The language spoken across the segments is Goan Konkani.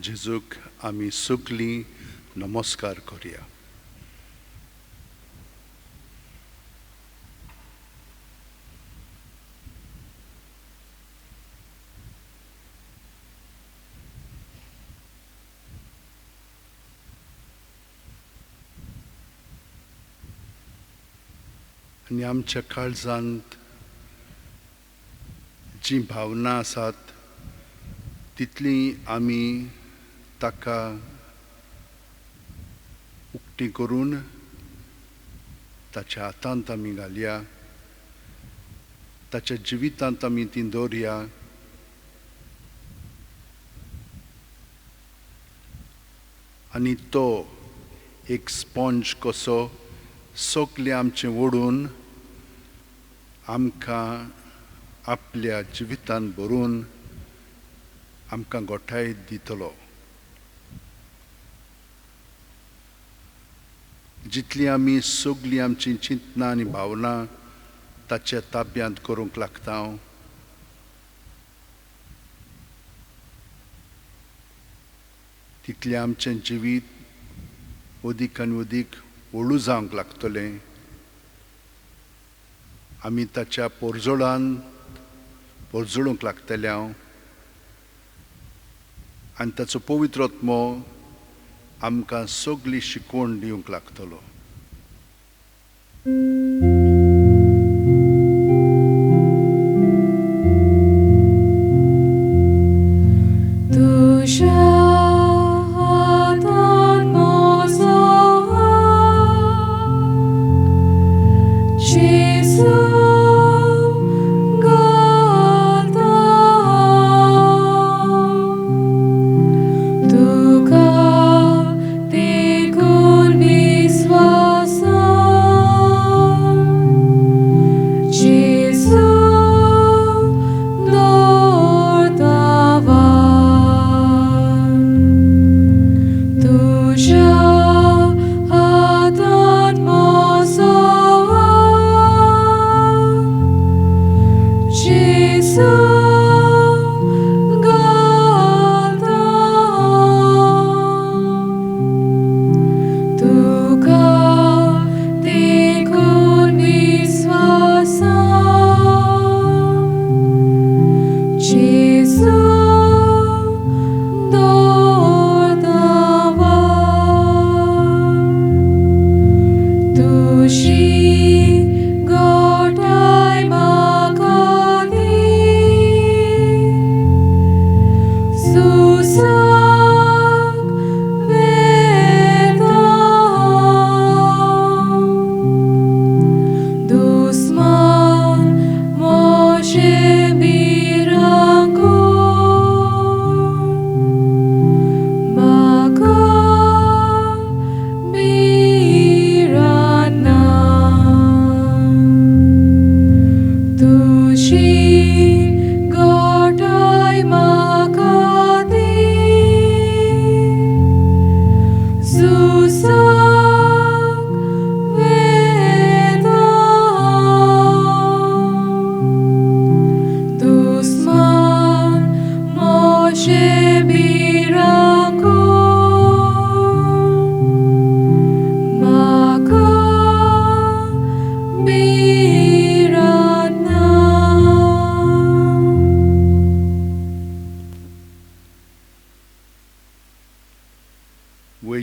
जेजूक आमी सगळीं नमस्कार करया. आनी आमच्या काळजांत जी भावना आसात तितली आमी ताका उक्ती करून ताच्या हातांत आमी घालया, ताच्या जिवितांत आमी ती दवरया. आनी तो एक स्पॉन्ज कसो सगळें आमचें ओडून आमकां आपल्या जिवितांत भरून आमकां गोठाय दितलो. जितली आमी सगळीं आमची चिंतनां आनी भावनां ताच्या ताब्यांत करूंक लागता तितलें आमचें जिवीत अदीक आनी अदीक हळू जावंक लागतलें. आमी ताच्या पोरजोळान पोरजोळूंक लागतले हांव आनी ताचो पवित्र आत्मो आमकां सगळी शिकवण दिवंक लागतलो.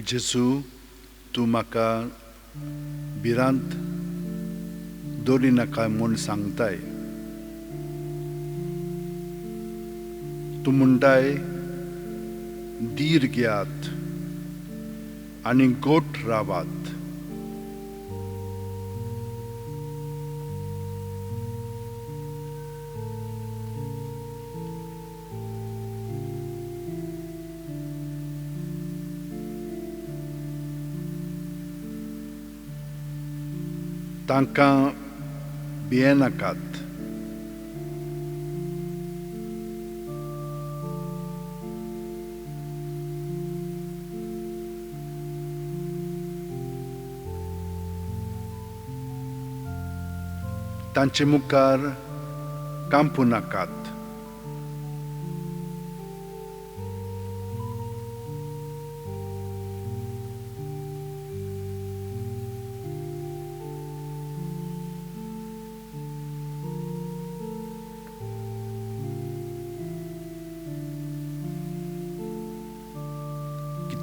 जेजू, तूं म्हाका भिरांत दवरिनाका म्हूण सांगताय. तूं म्हणटाय धीर घेयात आनी गोट रावात. तांकां भियेनाकात. तांचे मुखार कांपूं नाकात.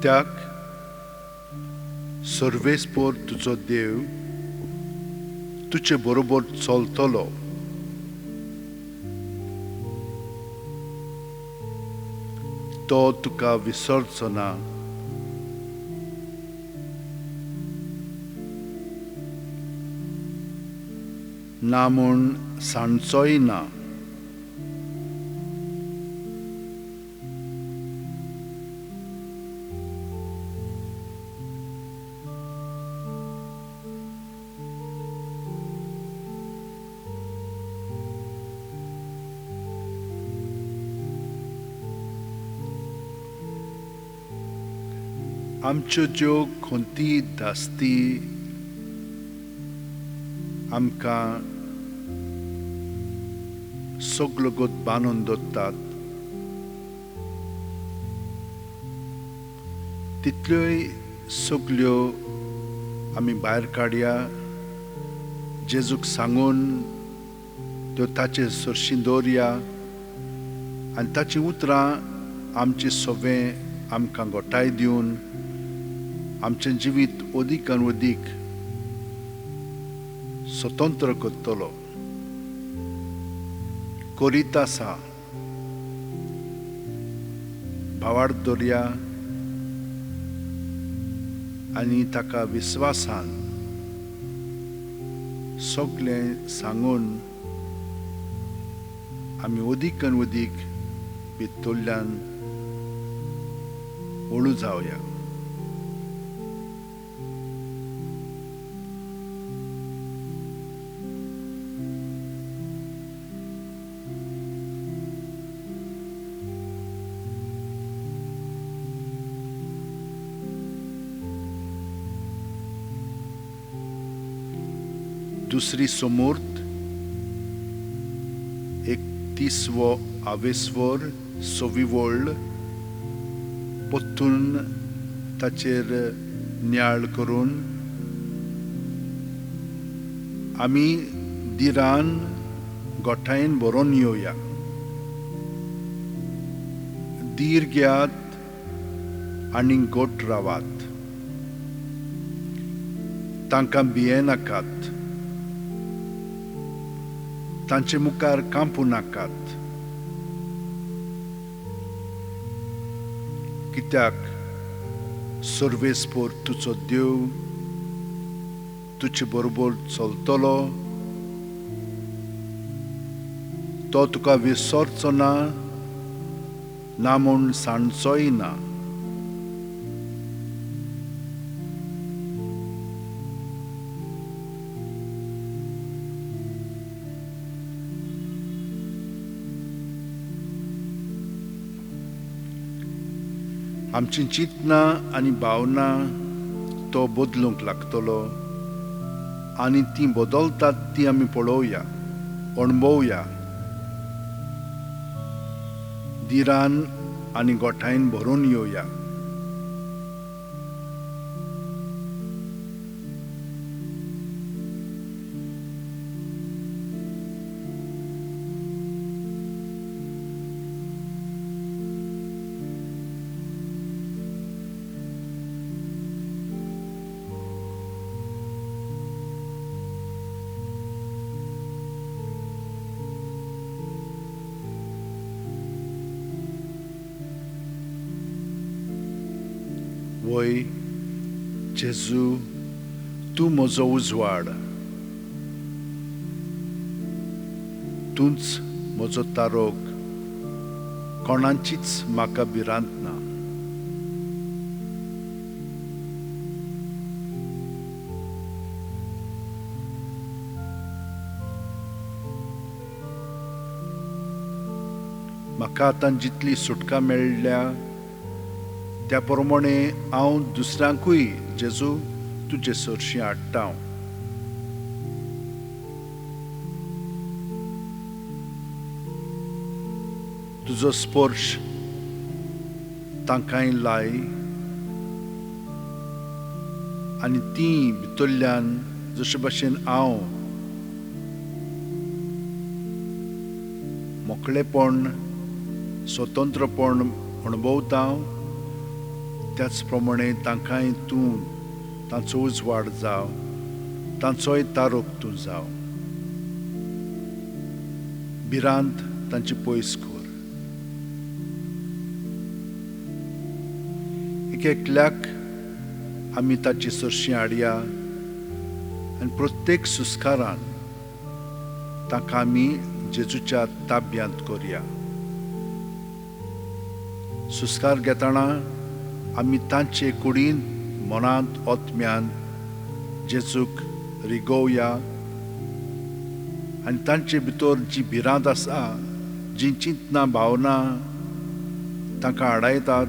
कित्याक सर्वेस्पोर तुजो देव तुजे बरोबर चलतलो. तो तुका विसरचो ना. ना म्हूण सांडचोय ना. आमच्यो ज्यो खंती धास्ती आमकां सगलो गोत बांदून दवरतात तितल्योय सगल्यो आमी भायर काडया, जेजूक सांगून त्यो ताचे सरशी दवरया आनी ताचीं उतरां आमचें सगळें आमकां गोठाय दिवन आमचें जिवीत अदीक आनी अदीक स्वतंत्र करतलो करीत आसा. भावार्थ दवरया आनी ताका विस्वासान सगळें सांगून आमी अदीक आनी अदीक भितरल्यान वळू जावया. दुसरी समूर्त 31वो आवेस्वर सवी वळ परतून ताचेर नियाळ करून आमी दिरान गोठायेन बरोवन येवया. धीर घेयात आनी गोट रावात, तांकां भियेनाकात, तांचे मुखार कांपूं नाकात. कित्याक सर्वेस्पोर तुजो देव तुजे बरोबर चलतलो, तो तुका विसरचो ना, ना म्हूण सांडचोय ना. आमची चिंतना आनी भावना तो बदलूंक लागतलो आनी ती बदलतात ती आमी पळोवया, अणभवया. दिरान आनी गोठायेन भरून येवया. वय जेजू, तूं म्हजो उजवाड, तूंच म्हजो तारोक, कोणाचीच म्हाका भिरांत ना. म्हाका आतां जितली सुटका मेळ्ळ्या त्या प्रमाणे हांव दुसऱ्यांकूय जेजू तुजे सरशी हाडटा. तुजो स्पर्श तांकांय लाय आनी ती भितरल्यान जशे भाशेन हांव मोकळेपण, स्वतंत्रपण अणभवता त्याच प्रमाणे तांकांय तूं तांचो उजवाड जाव, तांचोय तारोक तूं जाव। भिरांत तांची पयस कर। एक एकल्याक आमी ताची सरशी हाडया आनी प्रत्येक सुस्कारान ताका आमी जेजूच्या ताब्यांत करया। सुस्कार घेतना आमी तांचे कुडीन मनांत आत्म्यान जेजूक रिगोवया आनी तांचे भितर जी भिरांत आसा, जी चिंतना भावना तांकां आडायतात,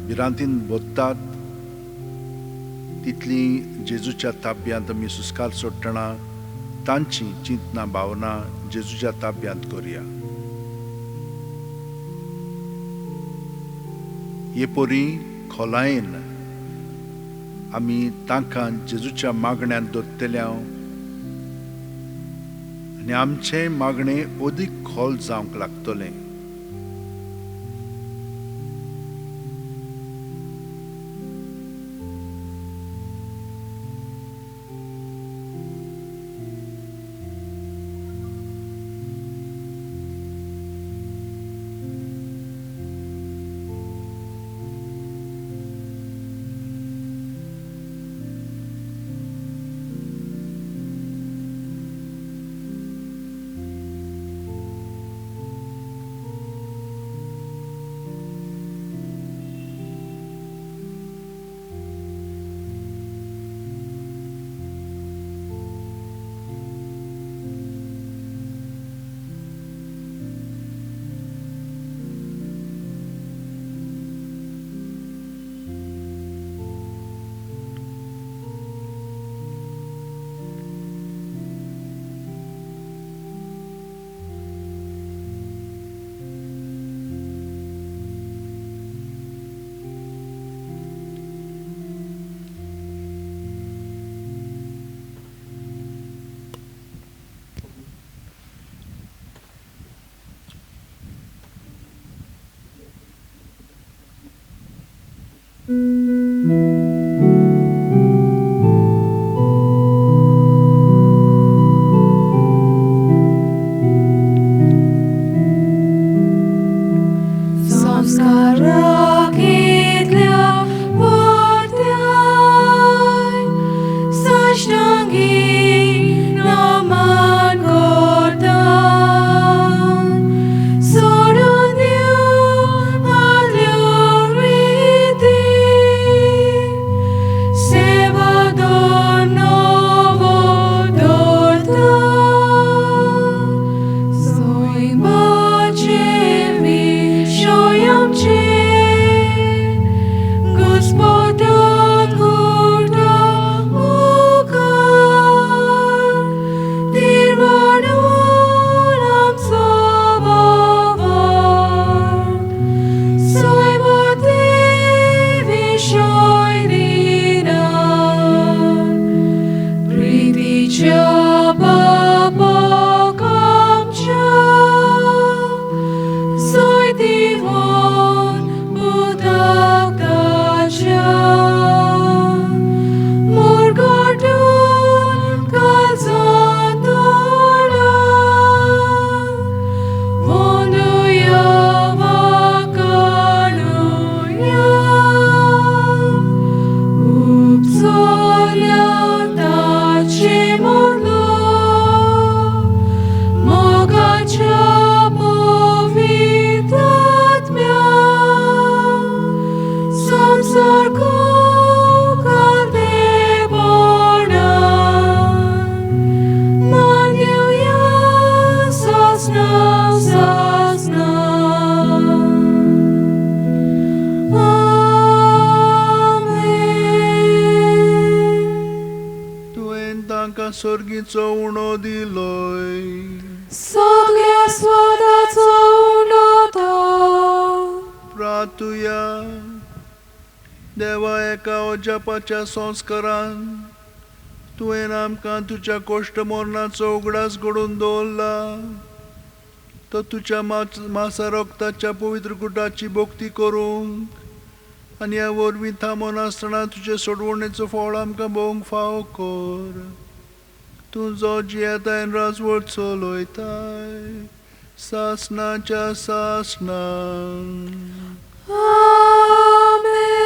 भिरांतीन भोगतात, तितली जेजूच्या ताब्यांत आमी सुस्कार सोडटना तांची चिंतना भावना जेजूच्या ताब्यांत करया। हे परी खोलायेन आमी तांकां जेजूच्या मागण्यांत दवरतले आनी आमचें मागणें अदीक खोल जावंक लागतलें। स्वर्गीचो उणो दिलोय सगळ्या स्वादाचो उणो तो प्रातुया देवा एका अजापाच्या संस्कारान तुवें आमकां तुज्या कोश्ट मरणाचो उगडास घडोवन दवरला तो तुज्या मासा रक्ताच्या पवित्र कुटाची भक्ती करूंक आनी ह्या वरवीं थांबोन आसतना तुजे सोडवणेचो फळ आमकां भोवंक फावो कर. तूं जो जियेताय राजवट चलयताय सासणाच्या सासणाक. आमेन.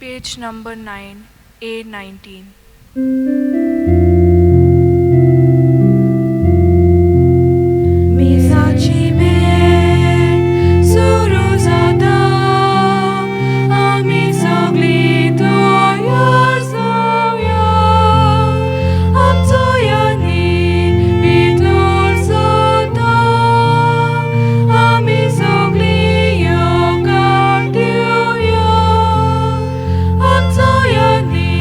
Page number 9, A19. मिसाची भेट सुरू जाता, आमी सगळीं तयार जावया, आमचो यादनी भितर जाता, आमी सगळीं येवकार दिवया, आमचो यादनी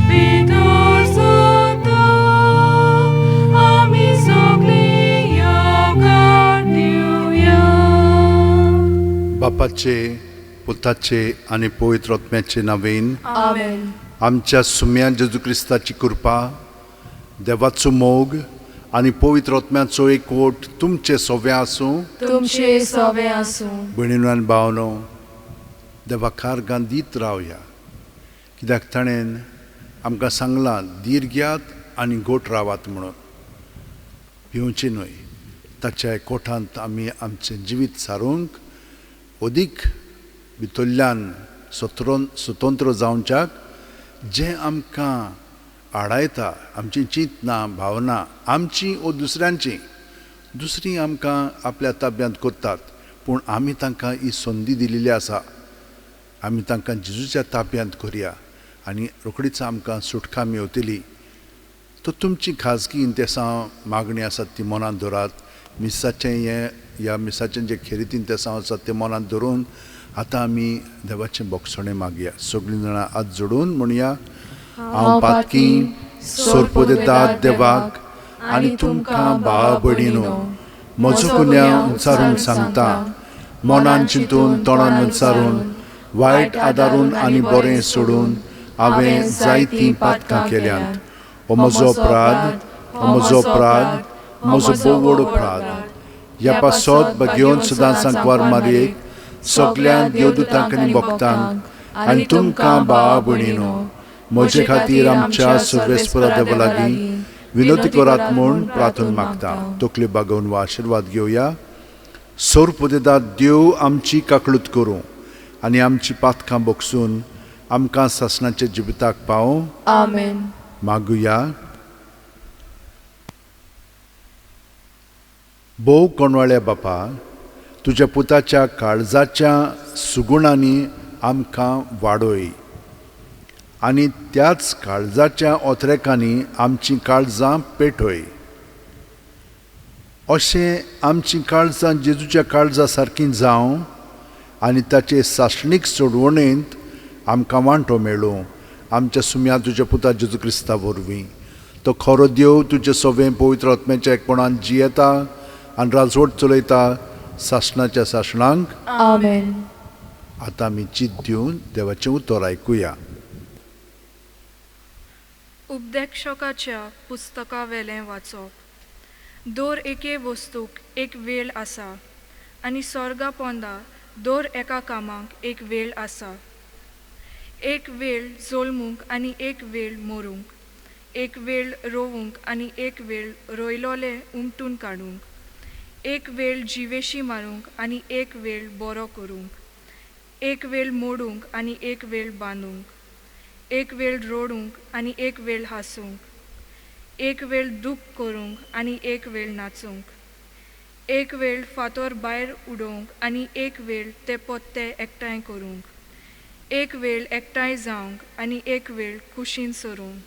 भितर जाता, आमी सगळीं येवकार दिवया. बापाचे, पुताचे आनी पवित्र आत्म्याचे नांवेन. आमेन. आमच्या सुम्या जेजू क्रिस्ताची कृपा, देवाचो मोग आनी पवित्र आत्म्याचो एकवट तुमचे सोवे आसूं. तुमचे सोवे आसूं. भयणीनो आनी भावनो, देवा कारगान दीत रावया, कित्याक ताणें आमकां सांगलां धीर घेयात आनी गोट रावात म्हणून. भिवचें न्हय. ताच्या कोठांत आमी आमचें जिवीत सारूंक अदीक भितरल्यान स्वतंत्र जावच्याक जें आमकां आडायता, आमची चिंतना भावना आमची ओ दुसऱ्यांची, दुसरी आमकां आपल्या ताब्यांत करतात, पूण आमी तांकां ही संदी दिलेली आसा. आमी तांकां जेजूच्या ताब्यांत करया आनी रोखडीच आमकां सुटका मेवतली. तर तुमची खाजगी इंतेसांव मागणी आसात ती मनांत धरात. मिसाचें हें ह्या मिसाचें जे खेरीत इंतेसांव आसात तें मनांत धरून आतां आमी देवाचें बोगसणें मागया. सगळीं जाणां हात जोडून म्हणया, हांव पातकी सोरपोदेतात देवाक आनी तुमकां भावा भयणीनो म्हजो गुन्यांव उच्चारून सांगता. मनान चिंतून तोंडान उच्चारून वायट आदारून आनी बरें सोडून हांवें जायतीं पातकां केल्यांत. हो म्हजो अपराध, हो म्हजो अपराध, म्हजो भोव व्हड अपराध. ह्या पासत बगेवन सदां सांकवार मारयेक सगळ्या देवदूतांक आनी भक्तांक आनी तुमकां भावा भयणीनो म्हजे खातीर आमच्या सर्वेस्परा देवा लागीं विनवती करात म्हूण प्रार्थना मागता. तकल्यो बागोवन वा आशिर्वाद घेवया. सोरपुदेदात देव आमची काकळूत करूं आनी आमची पातकां बोगसून आमकां सासणाच्या जिविताक पावों. आमेन. मागुया. भोव कोणवाळ्या बापा, तुज्या पुताच्या काळजाच्या सुगुणांनी आमकां वाडय आनी त्याच काळजाच्या ओतरेकांनी आमचीं काळजां पेटय. अशें आमचीं काळजां जेजूच्या काळजा सारकीं जावं आनी ताचे सासणीक सोडवणेंत आमकां वांटो मेळूं. आमच्या सुम्या तुज्या पुता जेजू क्रिस्ता वरवीं. तो खरो देव तुजे सोवें पवित्र आत्म्याच्या एकपणान जियेता आनी राजवट चलयता सासणाच्या सासणांक. आमेन. आतां आमी चित दिवन देवाचें उतर आयकुया. उपदेक्षकाच्या पुस्तका वेलें वाचप. दर एके वस्तूक एक वेळ आसा आनी सोर्गा पोंदा दर एका कामाक एक वेळ आसा. एक वेळ जल्मूंक आनी एक वेळ मरूंक, एक वेळ रोवूंक आनी एक वेळ रोयलोलें उमटून काडूंक, एक वेळ जिवेशी मारूंक आनी एक वेळ बरो करूंक, एक वेळ मोडूंक आनी एक वेळ बांदूंक, एक वेळ रोडूंक आनी एक वेळ हांसूंक, एक वेळ दूख करूंक आनी एक वेळ नाचूंक, एक वेळ फातोर भायर उडोवंक आनी एक वेळ ते पोत्ते एकठांय करूंक, एक वेळ एकठांय जावंक आनी एक वेळ कुशीन सरूंक,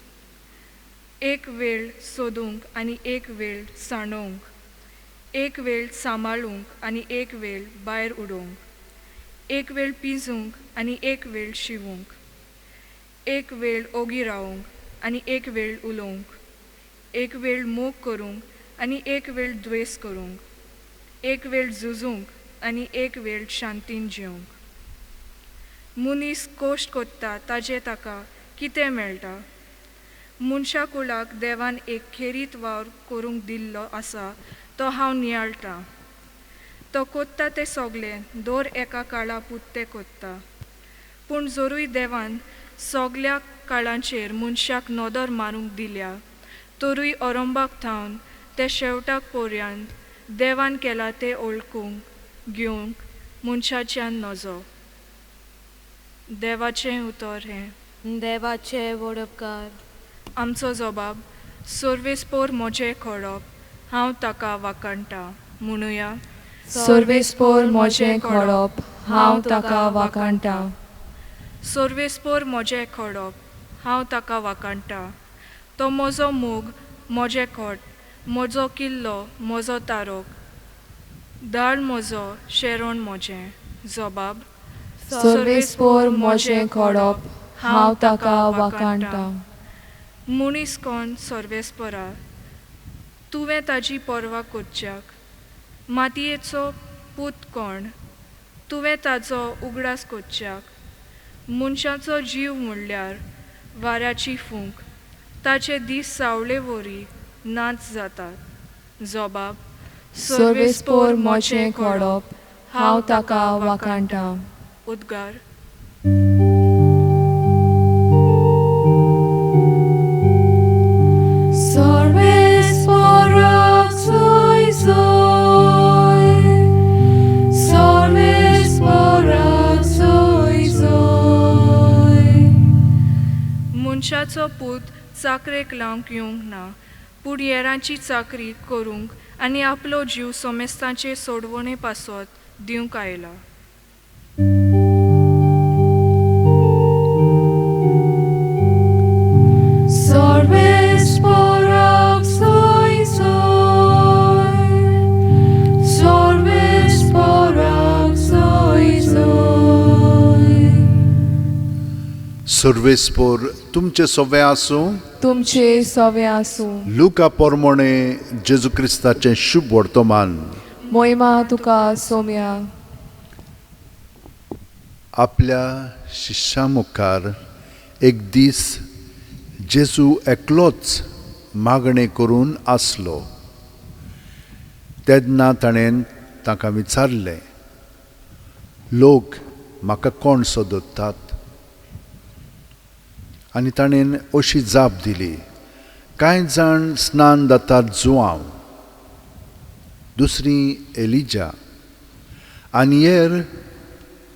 एक वेळ सोदूंक आनी एक वेळ सांडोवंक, एक वेळ सांबाळूंक आनी एक वेळ भायर उडोवंक, एक वेळ पिंजूंक आनी एक वेळ शिवूंक, एक वेळ ओगी रावूंक आनी एक वेळ उलोवंक, एक वेळ मोग करूंक आनी एक वेळ द्वेस करूंक, एक वेळ झुजूंक आनी एक वेळ शांतीन जेवंक. मनीस कोश्ट कोत्ता ताजें ताका कितें मेळटा? मनशा कुळाक देवान एक खेरीत वावर करूंक दिल्लो आसा तो हांव नियाळटां. तो कोत्ता तें सगलें दर एका काळा पुरतें कोत्ता. पूण जरूय देवान सगल्या काळांचेर मनशाक नदर मारूंक दिल्या तरूय अरंबाक थावन ते शेवटाक पर्यंत देवान केला तें ओळखूंक घेवंक मनशाच्यान नजो. देवाचें उतर हें. देवाचें वडपकार. आमचो जबाब सर्वेस्पोर म्हजें खडप हांव ताका वाखाणटा. म्हणुया. सर्वेस्पोर म्हजें खडप हांव ताका वाखाणटा. सर्वेस्पोर म्हजें खडप हांव ताका वाखाणटा. तो म्हजो मोग, म्हजें खोट, म्हजो किल्लो, म्हजो तारोक, दाळ म्हजो, शेरण म्हजें. जबाब सर्वेस्पोर म्हजें खडप हांव ताका वाखाणटा. मनीस कोण सर्वेस्परा तुवें ताजी पर्वा करच्याक? मातयेचो पूत कोण तुवें ताजो उगडास करच्याक? मनशाचो जीव म्हणल्यार वाऱ्याची फूंक, ताचे दीस सावळे वरी नाच जातात. जबाब सर्वेस्पोर म्हजें खडप हांव ताका वाखाणटा. उद्गार. सर्वेस्पोराक जोय जोय, सर्वेस्पोराक जोय जोय. मनशाचो पूत चाकरेक लावंक येवंक ना, पूण हेरांची चाकरी करूंक आनी आपलो जीव सोमेस्तांचे सोडवणे पासत दिवंक आयला. सर्वेस्पोराक जोय जोय, सर्वेस्पोराक जोय जोय. सर्वेस्पोर तुमचें सवें आसूं. तुमचे सवे आसूं. लुका पोरमोणे जेजू क्रिस्ताचें शुभ वर्तमान. मोहिमा तुका सोम्या. आपल्या शिश्या मुखार एक दीस जेजू एकलोच मागणें करून आसलो. तेन्ना ताणें ताका विचारलें, लोक म्हाका कोण सो दवरतात? आनी ताणें अशी जाप दिली, कांय जाण स्नान जातात जुआंव, दुसरी एलिजा, आनी हेर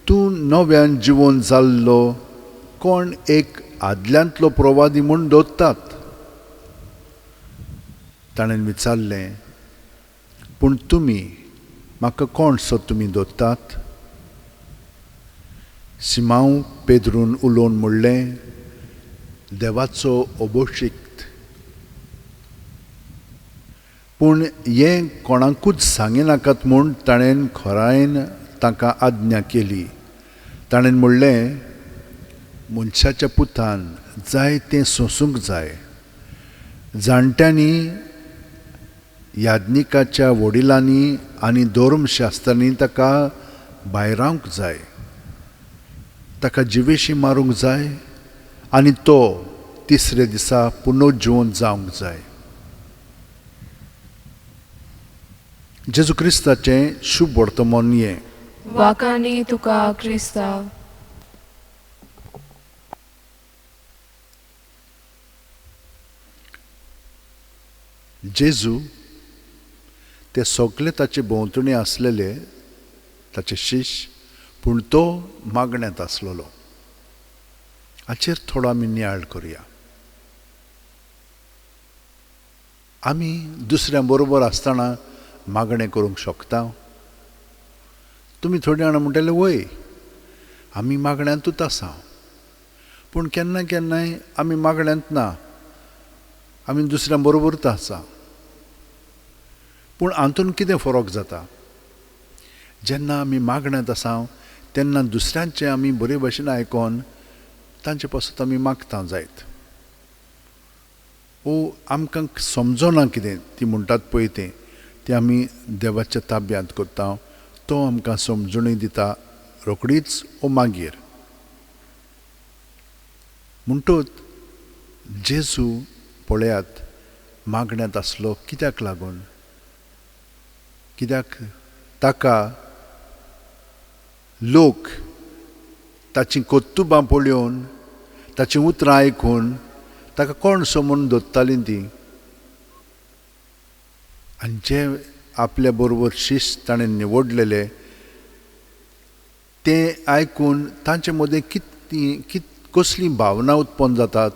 तूं नव्यान जिवन जाल्लो कोण एक आदल्यांतलो प्रवादी म्हूण दवरतात. ताणें विचारलें, पूण तुमी म्हाका कोण सो तुमी दवरतात? सिमांव पेद्रून उलोवन म्हणलें, देवाचो अभिषिक्त. पूण हें कोणाकूच सांगिनाकात म्हूण ताणें खोरायेन तांकां आज्ञा केली. ताणें म्हणलें, मनशाच्या पुतान जाय तें सोंसूंक जाय. जाणट्यांनी, याज्ञिकाच्या वडिलांनी आनी धर्मशास्त्रांनी ताका भायरावंक जाय ताका जिवेशी मारूंक जाय आनी तो तिसरे दिसा पुनर्जिवन जावंक जाय. जेजू क्रिस्ताचें शुभ वर्तमान हें. वाकानी तुका क्रिस्ता. जेजू ते सगळे ताचे भोंवतणी आसलेले ताचे शिश्य, पूण तो मागण्यांत आसलेलो. हाचेर थोडो आमी नियाळ करुया. आमी दुसऱ्यां बरोबर आसतना मागणें करूंक शकता? तुमी थोडी जाणां म्हणटले वय आमी मागण्यांतूच आसा, पूण केन्ना केन्नाय आमी मागण्यांत ना, आमी दुसऱ्यां बरोबरूच आसा. पूण हातूंत कितें फरक जाता? जेन्ना आमी मागण्यांत आसा तेन्ना दुसऱ्यांचें आमी बरे भशेन आयकोन तांचे पासून आमी मागता जायत. ओ आमकां समजना कितें ती म्हणटात पळय तें, तें आमी देवाच्या ताब्यांत करता, तो आमकां समजणी दिता रोखडीच ओ मागीर. म्हणटूच जेजू पळयात मागण्यांत आसलो. कित्याक लागून? कित्याक ताका लोक ताचीं कर्तुबां पळोवन, ताचीं उतरां आयकून ताका कोण सो म्हूण धरतालीं तीं. आनी जे आपल्या बरोबर शिस्त ताणें निवडलेले ते आयकून तांचे मदें कितें कसलीं भावना उत्पन्न जातात,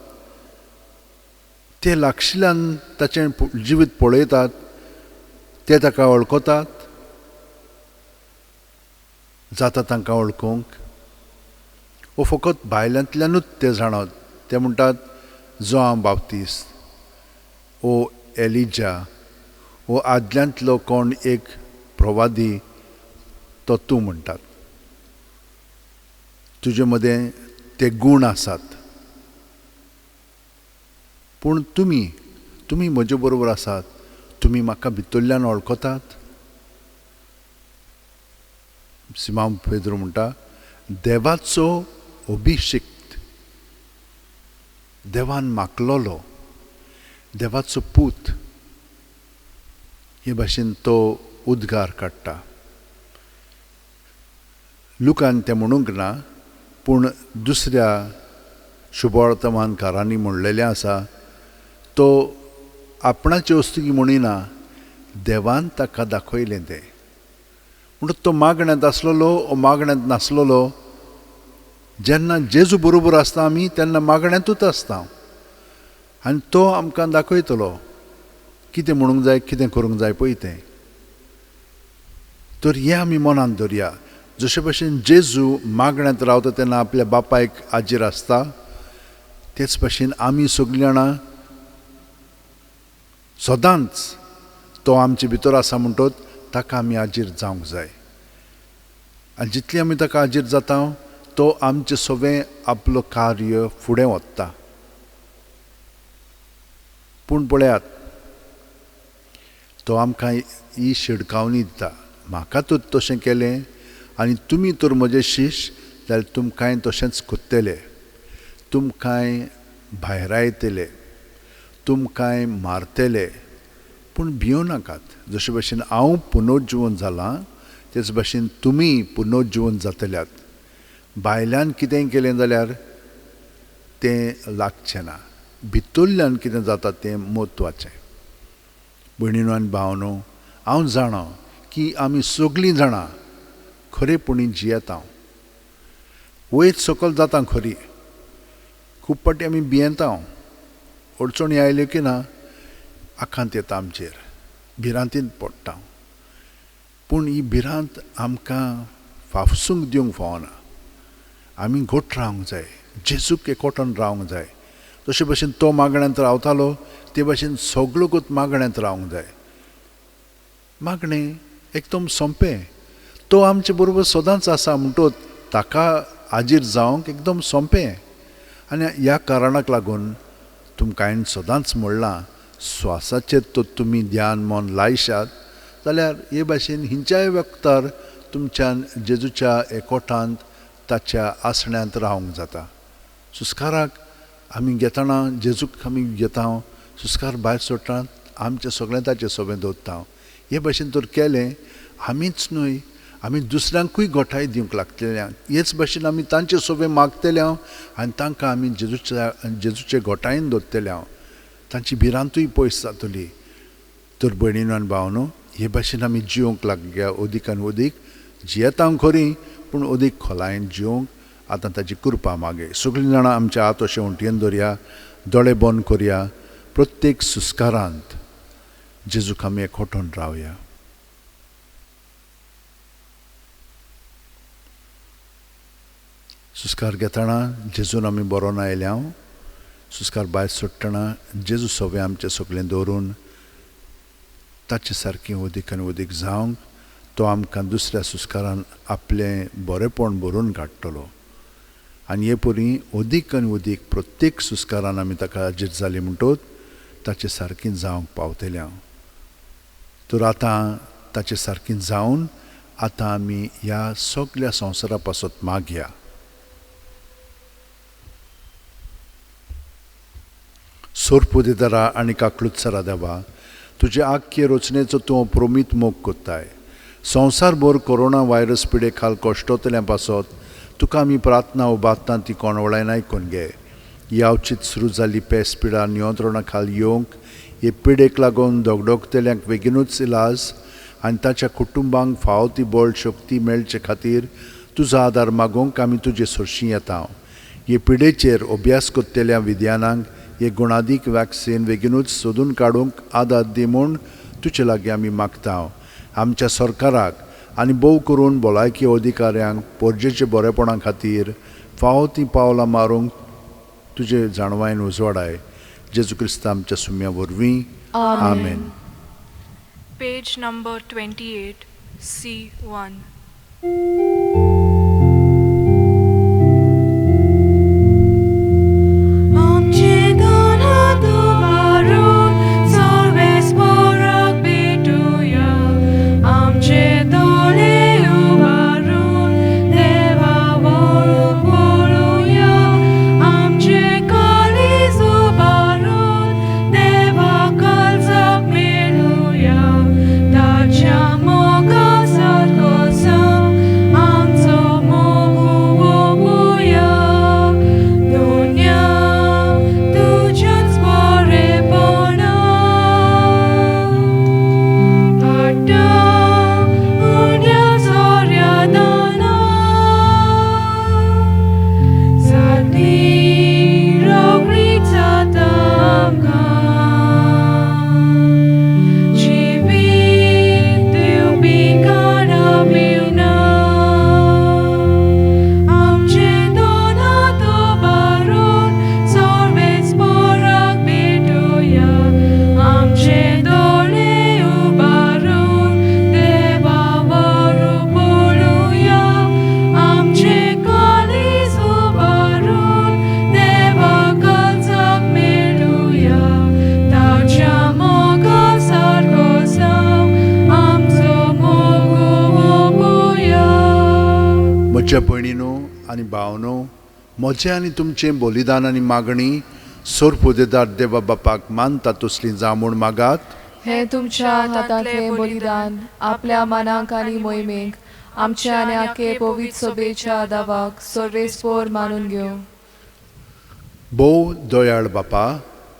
ते लागशिल्ल्यान ताचें जिवीत पळयतात, ते ताका वळखतात, जाता तांकां वळखूंक. वो फकत भायल्यांतल्यानूच ते जाणात. ते म्हणटात जो हांव बाप्तीस्त, ओ एलिजा, वो आदल्यांतलो कोण एक प्रवादी तो तूं म्हणटात. तुजे मदें ते गूण आसात, पूण तुमी तुमी म्हजे बरोबर आसात, तुमी म्हाका भितरल्यान वळखतात. सिमांव पेद्रू म्हणटा देवाचो अभिषिक्त, देवान मागलोलो, देवाचो पूत, हे भाशेन तो उद्गार काडटा. लुकान तें म्हणूंक ना, पूण दुसऱ्या शुभवर्तमानकारांनी म्हणलेलें आसा, तो आपणाचे वस्तुकी म्हणिना, देवान ताका दाखयलें तें. म्हणून तो मागण्यांत आसलेलो ओ मागण्यांत नासलेलो. जेन्ना जेजू बरोबर आसता आमी तेन्ना मागण्यांतूच आसता आनी तो आमकां दाखयतलो कितें म्हणूंक जाय, कितें करूंक जाय पळय तें. तर हें आमी मनांत धरया. जशे भशेन जेजू मागण्यांत रावता तेन्ना आपल्या बापायक आजीर आसता, तेच भशेन आमी सगळीं जाणां सदांच तो आमचे भितर आसा म्हणटोच ताका आमी आजीर जावंक जाय. आनी जितली आमी ताका आजीर जाता तो आमचें सगळें आपलो कार्य फुडें वता. पूण पळयात तो आमकां ही शिडकावणी दिता, म्हाका तर तशें केलें आनी तुमी तर म्हजे शिश्य जाल्यार तुमकांय तशेंच करतले, तुमकांय भायरायतले, तुमकांय मारतले, पूण भियों नाकात. जशे भशेन हांव पुनर्जिवन जालां तेच भशेन तुमी पुनर्जिवन जातल्यात. भायल्यान कितेंय केलें जाल्यार तें लागचें ना, भितरल्यान कितें जाता तें म्हत्वाचें. भयणीनो आनी भावनो, हांव जाणा की आमी सगळीं जाणां खरेपणी जियेता, वयर सकयल जाता खरी, खूब फावटी आमी भियेता, अडचणी आयल्यो की ना आकांत येता आमचेर, भिरांतीन पडटा. पूण ही भिरांत आमकां फाफसूंक दिवंक फावना. आमी घट रावंक जाय, जेजूक एकवटान रावंक जाय. जशे भशेन तो मागण्यांत रावतालो ते भशेन सगळोकूच मागण्यांत रावंक जाय. मागणें एकदम सोंपें, तो आमचे बरोबर सदांच आसा म्हणटोच ताका आजीर जावंक एकदम सोंपें. आनी ह्या कारणाक लागून तुमकां हांवें सदांच म्हणलां, स्वासाचेर तर तुमी ध्यान मन लायशात जाल्यार हे भाशेन हिंच्याय वखतार तुमच्यान जेजूच्या एकवटांत ताच्या आसण्यांत रावंक जाता. सुस्काराक आमी घेतना जेजूक आमी घेता, सुस्कार भायर सोडटा, आमचें सगळें ताचें सोबें दवरता. हे भाशेन तर केलें आमीच न्हय, आमी दुसऱ्यांकूय गोठाय दिवंक लागतले. हेच भाशेन आमी तांचे सोबें मागतले आनी तांकां आमी जेजूचे गोठायेन दवरतले, तांची भिरांतूय पयस जातली. तर भयणीनो आनी भावनो, हे भाशेन आमी जिवंक लागया, अदीक आनी अदीक जियेता खरी, पूण अदीक खोलायेन जिवंक आतां ताची कृपा मागे. सगळीं जाणां आमच्या हात अशें उंटयेन दवरया, दोळे बंद करया, प्रत्येक सुस्कारांत जेजूक आमी एकवटून रावया. सुस्कार घेतना जेजून आमी बरोवन आयल्या, सुस्कार भायर सोडटना जेजू सोबें आमचें सगळें दवरून ताचे सारकें अदीक आनी अदीक जावंक तो आमकां दुसऱ्या सुस्कारान आपलें बरेंपण भरून काडटलो. आनी हे परी अदीक आनी अदीक प्रत्येक सुस्कारान आमी ताका हाजीर जाली म्हणटोच ताचे सारकें जावंक पावतले हांव. तर आतां ताचे सारकें जावन आतां आमी ह्या सगल्या संवसारा पासत मागया. सोरपुदेदारा आनी काकलुत्सरा देवा, तुजे आख्खे रचनेचो तूं प्रोमीत मोग कोत्ताय. संवसारभर कोरोना व्हायरस पिडे खाल कश्टोतल्या पासत तुका आमी प्रार्थना उबारता ती कोणवळायन आयकून घे. यावचीत सुरू जाल्ली पेस पिडा नियंत्रणा खाल येवंक हे पिडेक लागून दगदगतल्यांक बेगीनूच इलाज आनी ताच्या कुटुंबांक फावो ती बळ शक्ती मेळचे खातीर तुजो आदार मागूंक आमी तुजे सरशीं येता. हे पिडेचेर अभ्यास करतल्या विज्ञानांक हे गुणादीक वॅक्सिन बेगीनूच सोदून काडूंक आदार दी म्हूण तुजे लागीं आमी मागता. आमच्या सरकाराक आनी भोव करून भलायकी अधिकाऱ्यांक पोरजेचे बरेपणा खातीर फावो तीं पावलां मारूंक तुजे जाणवायेन उजवाडाय. जेजू क्रिस्ता आमच्या सुम्या वरवीं, आमेन. Page number 28, C1. म्हज्या भयणीनो आनी भावनो, म्हजें आनी तुमचें बलिदान आनी मागणी सोरपुदेदार देवा बापाक मानता तसली जावं म्हूण मागात. हें तुमच्या हातांतलें बलिदान आपल्या मनाक आनी मोहिमेक आमच्या आनी आखे पवित्र सभेच्या दावाक सर्वेस्पोर मानून घेवं. भोव दयाळ बापा,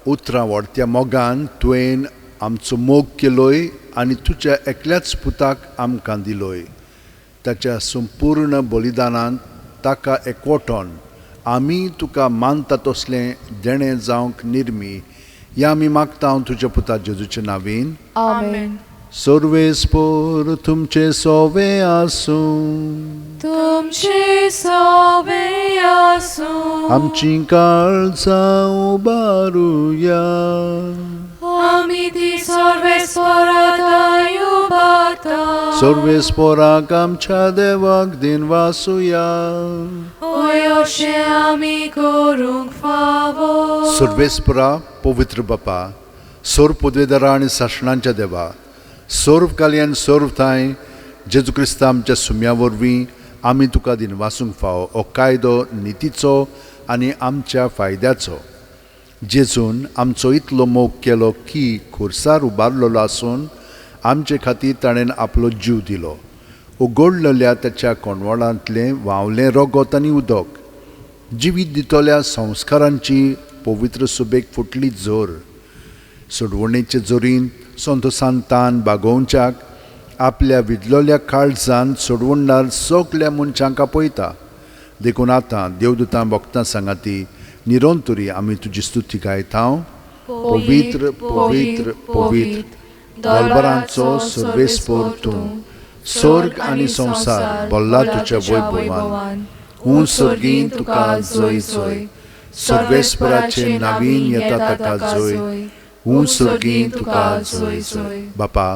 उतरां व्हडत्या मोगान तुवें आमचो मोग केलोय आनी तुज्या एकल्याच पुताक आमकां दिलोय. ताच्या संपूर्ण बलिदानान ताका एकवटोन आमी तुका मानता तसलें देणें जावंक निर्मी ह्या आमी मागता तुज्या पुता जेजूचे नांवीन, आमेन. सर्वेस्पोर तुमचे सोवे आसूं, तुमचे सोवे आसूं. आमची काळजां उबारुया, आमी ती सर्वेस्पोराक उबारता. सर्वेस्पोराक आमच्या देवाक दिनवासुया, ओय अशें आमी करूंक फावो. सर्वेस्पोरा पवित्र बापा, सर्व पदवेदारा आनी सासणांच्या देवा, सर्व काली आनी सर्व थांय जेजू क्रिस्ता आमच्या सुम्या वरवीं आमी तुका दिनवासूंक फावो. हो कायदो नितीचो आनी आमच्या फायद्याचो. जेजून आमचो इतलो मोग केलो की खुर्सार उबारलेलो आसून आमचे खातीर ताणें आपलो जीव दिलो. उगडलेल्या ताच्या कोंडवाडांतलें व्हांवलें रगत आनी उदक जिवीत दितल्या संस्कारांची पवित्र सुबेक फुटली जोर. सोडवणेचे जोरीन संतोसान तान बागोवच्याक आपल्या विदलोल्या काळजान सोडवणदार सगल्या मनशांक आपयता. देखून आतां देवदूतां भक्तां सांगाती निरंतरी आमी तुजी स्तुती गायता. पवित्र पवित्र पवित्र दरबारांचो सर्वेस्पोर तूं, स्वर्ग आनी संवसार भल्ला तुज्या वैभवान. हूं सर्गीन तुका जय जय, सर्वेस्पराचे नवीन येता ताका जय, हूं सर्गीन तुका जय जय. बापा,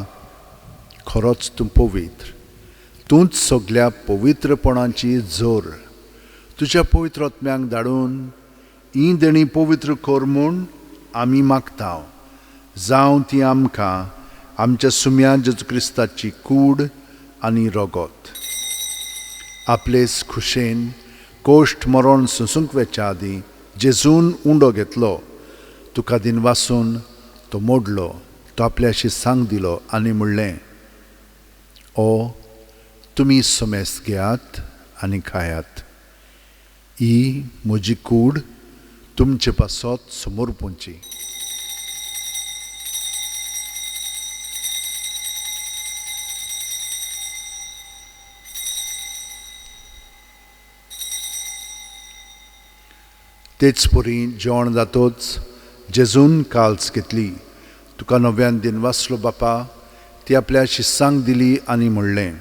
खरोच तूं पवित्र, तूंच सगल्या पवित्रपणाची जोर. तुज्या पवित्र आत्म्यांक धाडून ही देणी पवित्र कर म्हूण आमी मागता. जावं ती आमकां आमच्या सुम्या जेजू क्रिस्ताची कूड आनी रगत. आपलेच खुशेन कोश्ट मरण सोंसूंक वेच्या आदीं जेजून उंडो घेतलो, तुका दिनवासून तो मोडलो, तो आपल्याशी सांग दिलो आनी म्हणलें, ओ तुमी समेस्त घेयात आनी खायात, ही म्हजी कूड तुमचे पासत समर्पूंची. तेच परी जेवण जातोच जेजून काल्स घेतली, तुका नव्यान दिनवासलो बापा, ती आपल्या शिस्सांक दिली आनी म्हणलें,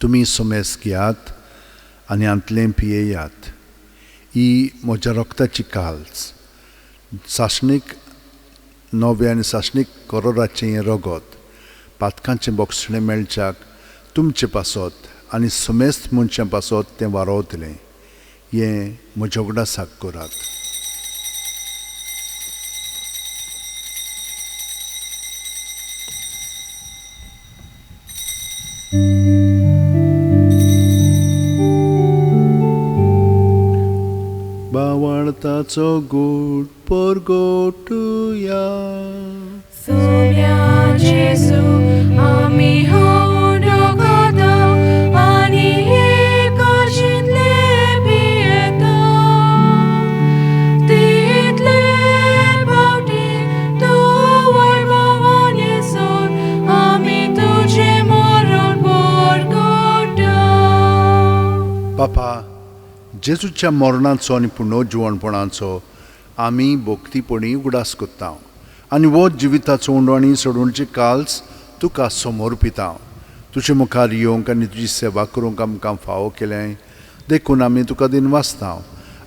तुमी समेस घेयात आनी हांतलें पियेयात, ही म्हज्या रक्ताची काल्स, सासणीक नवें आनी सासणीक करोराचें हें रगत, पातकांचें बोगसणें मेळच्याक तुमचे पासत आनी समेस्त मनशां पासत तें वारोवतलें. हें म्हज्या उगडासाक करात. बावळताचो गोड परगोटुया. सोम्या जेजू आमी हो उंडो खाता आनी हे काशींतले पियेता. तितले पावटी तूं वैभवान येसर आमी तुजें मरण परगोटा. बापा, जेजूच्या मरणाचो आनी पुनर्जिवणपणाचो आमी भक्तीपणी उगडास करता आनी वो जिविताचो उंडो आनी सोडवणची काल्स तुका समर्पिता. तुजे मुखार येवंक आनी तुजी सेवा करूंक आमकां फावो केलें देखून आमी तुका दिनवासता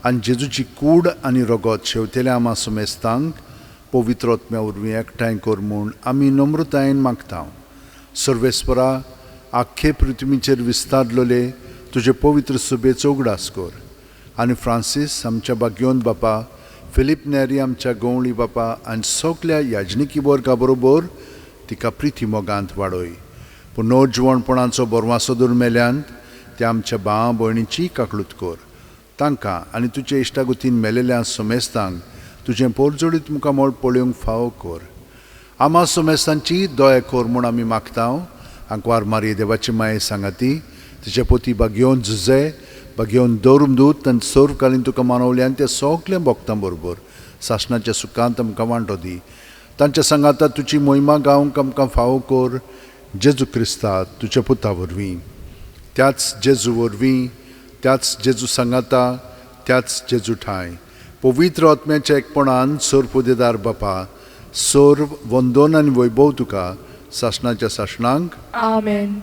आनी जेजूची कूड आनी रगत शेवतेल्या आमा समेस्तांक पवित्र आत्म्या वरवीं एकठांय कर म्हूण आमी नम्रतायेन मागता. सर्वेस्परा, आख्खे पृथ्वीचेर विस्तारलेले तुजे पवित्र सुबेचो उगडास कर आनी फ्रांसीस आमच्या बागयोन बापा, फिलीप नेरी आमच्या गवळी बापा आनी सगल्या याजनिकी वर्गा बरोबर तिका प्रिती मोगांत वाडय. पुनर्जिवणपणाचो बरवासो दवर मेल्यान त्या आमच्या भाव भयणीची काकळूत कर. तांकां आनी तुजे इश्टागतीन मेलेल्या समेस्तांक तुजें पोरजोडीत मुखामळ पळोवंक फावो कर. आमा समेस्तांची दया कर म्हूण आमी मागता. आंकवार मारये देवाची माये सांगाती तिचे पोती बागयोन झुजे बागयोन दवरून आनी सर्वकालीन तुका मानवले आनी त्या सगल्या भक्तां बरोबर सासणाच्या सुखांत आमकां वांटो दी. तांच्या सांगाता तुजी मोहिमा गावंक आमकां फावो कर. जेजू क्रिस्ता तुज्या पुता वरवीं, त्याच जेजू वरवीं, त्याच जेजू सांगाता, त्याच जेजू ठांय पवित्र आत्म्याच्या एकपणान सर्वपुदेदार बापा, सर्व वंदन आनी वैभव तुका सासणाच्या सासणांक. आमेन.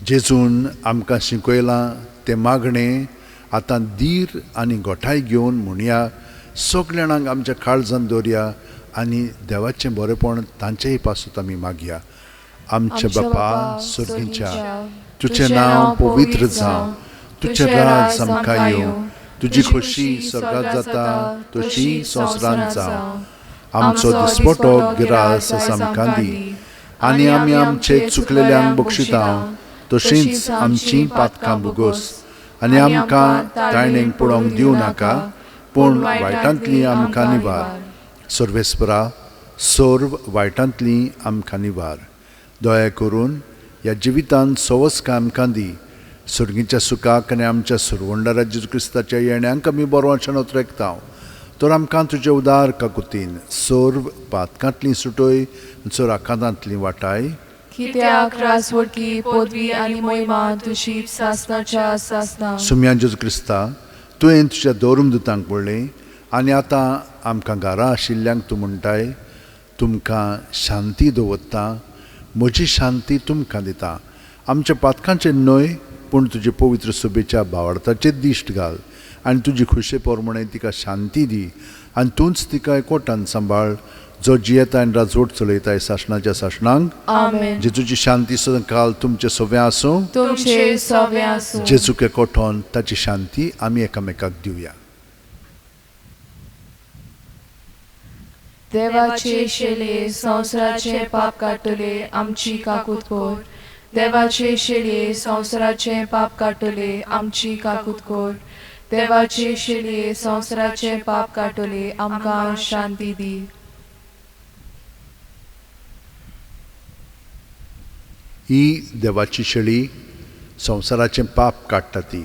जेजून आमकां शिकयलां तें मागणें आतां धीर आनी गोठाय घेवन म्हणया. सगल्या जाणांक आमच्या काळजान दवरया आनी देवाचें बरेपण तांचेय पासून आमी मागया. आमच्या बापा सर्गीच्या, तुजें नांव पवित्र जावं, तुजें राज आमकां येवं, तुजी खोशी स्वर्गांत जाता तशी संवसारांत जावं. आमचो दिसपटो गिरास आमकां दी आनी आमी आमचे चुकलेल्यांक बक्षिता तशींच आमचीं पातकां भोगोस आनी आमकां ताळणेक पडोवंक दिवं नाका, पूण वायटांतली आमकां निवार। सर्वेस्परा, सर्व वायटांतली आमकां निवार। दया करून ह्या जिवितांत सवस्कां आमकां दी। सर्गीच्या सुखाक आनी आमच्या सुरवंडारा जेजू क्रिस्ताच्या येण्यांक आमी बरो अशें नोत्रेकता। तर आमकां तुजे उदार काकुतीन सर्व पातकांतली सुटय, चर आकांतांतली वाटाय। कित्याक राजवटकी पदवी आनी मोहिमा तुजी सासनाच्या सासना। सुम्या जेजू क्रिस्ता, तुवें तुज्या धर्मदुतांक पळयलें आनी आतां आमकां घरा आशिल्ल्यांक तूं म्हणटाय, तुमकां शांती दवरता, म्हजी शांती तुमकां दिता। आमच्या पातकांचेर न्हय पूण तुजे पवित्र सभेच्या भावार्थाचेर दिश्ट घाल आनी तुजी खुशे प्रमाणे तिका शांती दी आनी तूंच तिका एकवटान सांबाळ, जो जियेता आनी राजवट चलयताय सासणाच्या सासणांक। आमेन। जेजूची शांती सदांकाल तुमचे सव्या आसूं, तुमचे सव्या आसूं। जेजूक एकवटोन ताची शांती आमी एकामेकाक दिवया। देवाचे शेले संवसाराचे पाप काडटले आमची काकूत कर। देवाचे शेले संवसाराचे पाप काडटले आमची काकूत कर। देवाचे शेले संवसाराचे पाप काडटले आमकां शांती दी। ही देवाची शेळी संवसाराचें पाप काडटा ती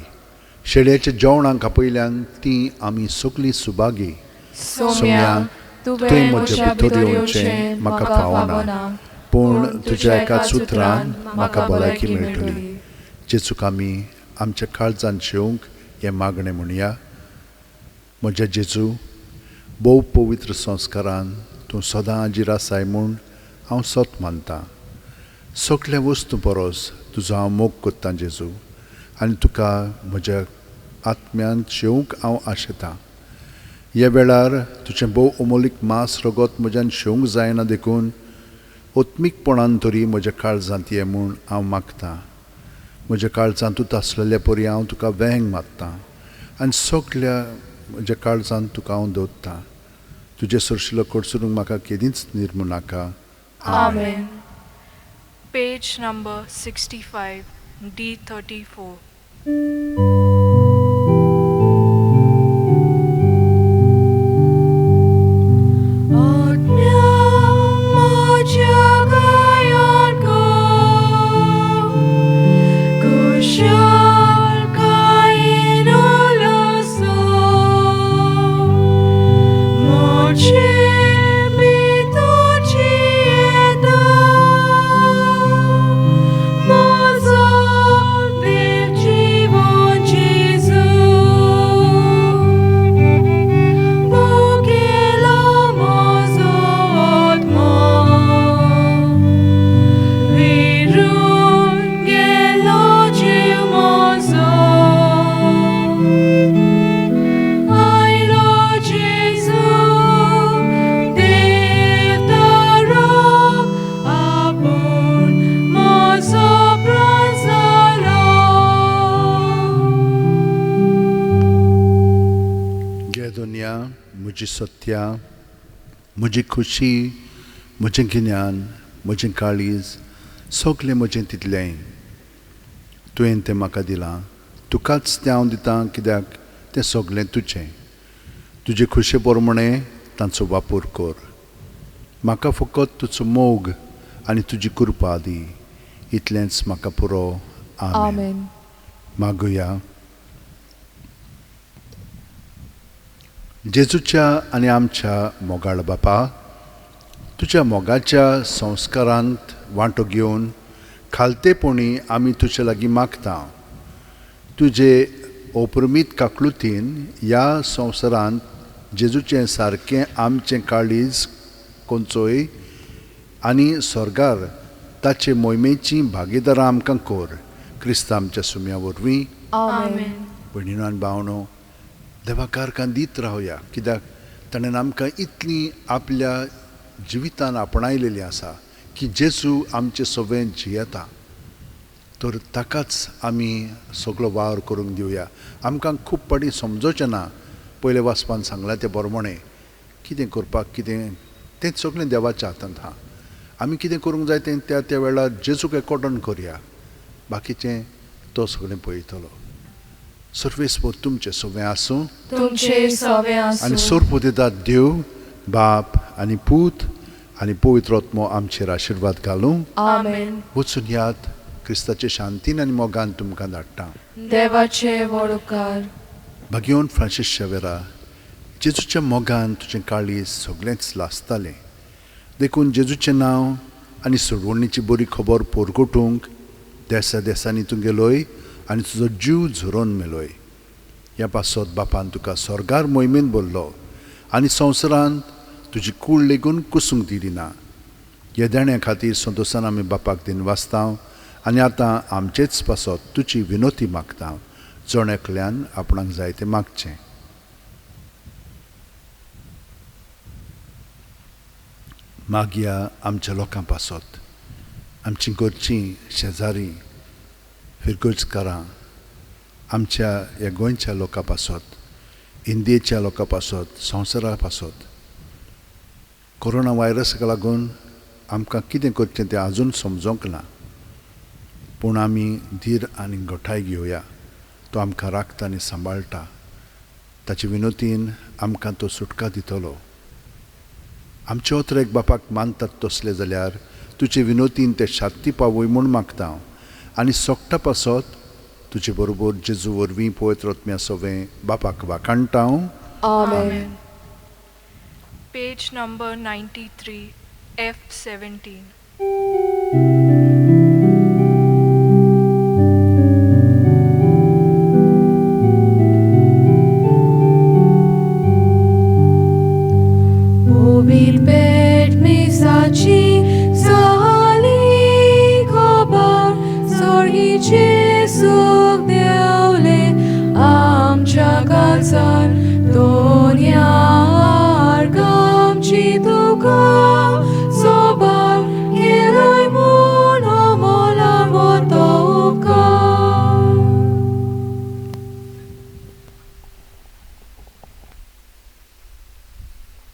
शेळयेच्या जेवणाक आपयल्यान ती आमी सगळीं सुभागी। सोम्या, तुवें म्हज्या भितर येवचें म्हाका फावना, पूण तुज्या एकाच उतरान म्हाका भलायकी मेळटली। जेजूक आमी आमच्या काळजान शेवंक हें मागणें म्हणया। म्हज्या जेजू, भोव पवित्र संस्कारान तूं सदां हाजीर आसाय म्हूण हांव सत मानतां। सगल्या वस्तू परस तुजो हांव मोग करतां जेजू, आनी तुका म्हज्या आत्म्यान शेवंक हांव आशेतां। ह्या वेळार तुजें भोव अमोलीक मांस रगत म्हज्यान शेवंक जायना देखून आत्मीकपणान तरी म्हज्या काळजांत ये म्हूण हांव मागतां। म्हज्या काळजांत तूं आसलेल्या परी हांव तुका वेंग मारतां आनी सगल्या म्हज्या काळजांत तुका हांव दवरतां। तुजें सरशिलो कडसरूंक म्हाका केदींच निर्मू नाका। आमेन। Page number 65, D34. म्हजी सत्या, म्हजी खुशी, म्हजें गिन्यान, म्हजें काळीज, सगळें म्हजें तितलें तुवें तें म्हाका दिलां। तुकाच तें हांव दितां कित्याक तें सगळें तुजें। तुजे खुशे प्रमाणे तांचो वापर कर। म्हाका फकत तुजो मोग आनी तुजी कृपा दी, इतलेंच म्हाका पुरो। आमेन। मागुया। जेजूच्या आनी आमच्या मोगाळ बापा, तुज्या मोगाच्या संस्कारांत वांटो घेवन खालतेपणी आमी तुजे लागीं मागता। तुजे अपरमीत काकलुतीन ह्या संवसारांत जेजूचें सारकें आमचें काळीज कोंचोय आनी स्वर्गार ताचे मोहिमेचीं भागीदारां आमकां कर। क्रिस्तांव आमच्या सुम्या वरवीं। आमेन। भयणीनो आनी भावनो, देवा कारकां दीत रावया, कित्याक ताणें आमकां इतली आपल्या जिवितान आपणायलेली आसा की जेजू आमचे सगळें जियेता। तर ताकाच आमी सगळो वावर करूंक दिवया। आमकां खूब फावटी समजोचें ना, पयले वाचपान सांगलां तें बरमणें कितें करपाक कितें तें सगळें देवाच्या हातांत आहा। आमी कितें करूंक जाय तें त्या त्या वेळार जेजूक एकोडन करया, बाकीचें तो सगळें पळयतलो. सर्वेस्पोर तुमचें सगळें आसूं, तुमचे सवे आसूं. आनी सोरपोतेदाद देव बाप आनी पूत आनी पवित्र आत्मो आमचेर आशिर्वाद घालूं. आमेन. वचून याद क्रिस्ताचे शांतीन आनी मोगान तुमकां धाडटा. देवाचे व्हड उपकार. भाग्योन फ्रांसीस शेवेरा, जेजूच्या मोगान तुजें काळीज सगळेंच लासतालें, देखून जेजूचें नांव आनी सोडवणीची बरी खबर पोरगोटूंक देसा देसांनी तूं गेलोय आनी तुजो जीव झरोवन मेलोय. ह्या पासत बापान तुका स्वर्गार मोहिमेन भरलो आनी संवसारांत तुजी कूळ लेगून कुसूंक दिली ना. ह्या देण्या खातीर संतोशान आमी बापाक दिन वाचता आनी आतां आमचेच पासत तुजी विनोती मागता. जण एकल्यान आपणाक जाय तें मागचें. मागया आमच्या लोकां पासत, आमची घरचीं, शेजारी, फिरगर्जकारां, आमच्या ह्या गोंयच्या लोकां पासत, इंडियेच्या लोकां पासत, संवसारा पासत. कोरोना व्हायरसाक लागून आमकां कितें करचें तें आजून समजोंक ना, पूण आमी धीर आनी घटाय घेवया. तो आमकां राखता आनी सांबाळटा. ताचे विनोतीन आमकां तो सुटका दितलो. आमचे ओतरेक बापाक मानतात तसले जाल्यार तुजे विनोतीन ते शांती पावय म्हूण मागता हांव. आनी सोगटा पासत तुजे बरोबर जेजू वरवीं पवित्र आत्म्या सवें बापाक वाखाणटा हांव. आमेन. Page number 93, F17.